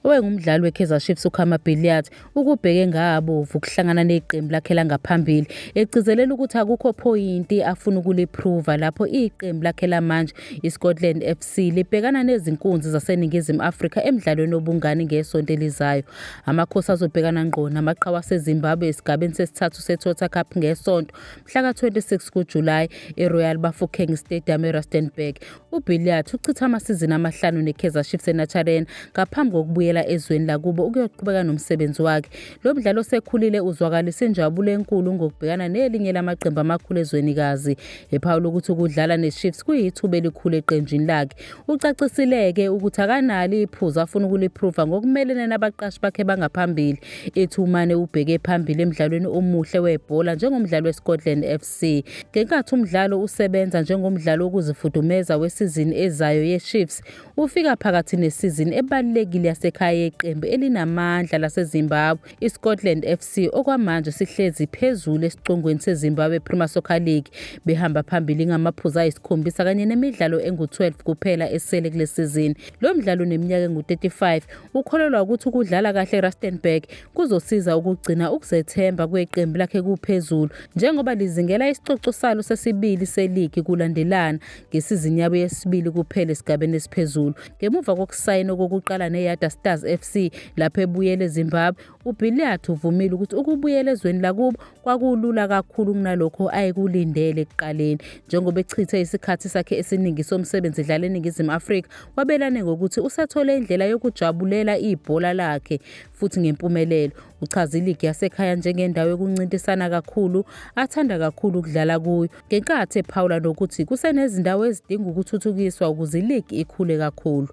Owengumdlali weKaizer Chiefs uKhama Billiat ukubheke ngabovu ukuhlangana neqembu lakhe langaphambili, egcizelela ukuthi akukho phoyinti afuna ukuliphruva lapho iqembu lakhe lamanje iScotland FC libhekana nezinkunzi zaseNingizimu Afrika emdlalweni wobungani ngesonto elizayo. Amakhosi azobhekana ngqo namaqhawe aseZimbabwe esigabeni sesithathu seToyota Cup ngeSonto mhlaka 26 kuJulayi eRoyal Bafokeng Stadium eRustenburg. UBilliat uchitha amasizini amahlanu neKaizer Chiefs eNaturena ngaphambi kokubuyela ezweni lakubo ukuyoqhubeka nomsebenzi wakhe. Lo mdlali osekhulile uzwakalise injabulo enkulu ngokubhekana nelinye lamaqembu amakhulu ezwenikazi. Ephawula ukuthi ukudlala neChiefs kuyithuba elikhulu eqenjini lakhe. Ucacisile-ke ukuthi akanalo iphuzu afuna ukuliphruva ngokumelene nabaqashi bakhe bangaphambili. Ethi umane ubheke phambili emdlalweni omuhle webhola njengomdlali weScotland FC. Ngenkathi umdlalo usebenza njengomdlalo wokuzifudumeza wesizini ezayo yeChiefs, ufika phakathi nesizini ebalulekile yasekhaya yeqembu elinamandla laseZimbabwe, iScotland FC okwamanje sihlezi phezulu esicongweni seZimbabwe Premier Soccer League, behamba phambili ngamaphuzu ayisikhombisa kanye nemidlalo engu-12 kuphela esele kule sizini. Lo mdlalo oneminyaka engu-35 ukholelwa ukuthi ukudlala kahle eRustenburg kuzosiza ukugcina ukuzethemba kweqembu lakhe kuphezulu njengoba lizingela isicoco salo sesibili seligi kulandelana ngesizini yabo yesibili kuphela esigabeni esiphezulu. Ngemuva kokusayina okokuqala neYadah Stars FC lapho ebuyele eZimbabwe, uBilliat uvumile ukuthi ukubuyela ezweni lakubo kwakulula kakhulu kunalokho ayekulindele ekuqaleni. Njengoba echithe isikhathi sakhe esiningi somsebenzi edlala eNingizimu Afrika, wabelane ngokuthi usethole indlela yokujabulela ibhola lakhe futhi ngempumelelo. Uchaze iligi yasekhaya njengendawo yokuncintisana kakhulu athanda kakhulu ukudlala kuyo, ngenkathi ephawula nokuthi kusenezindawo ezidinga ukuthuthukiswa ukuze iligi ikhule kakhulu.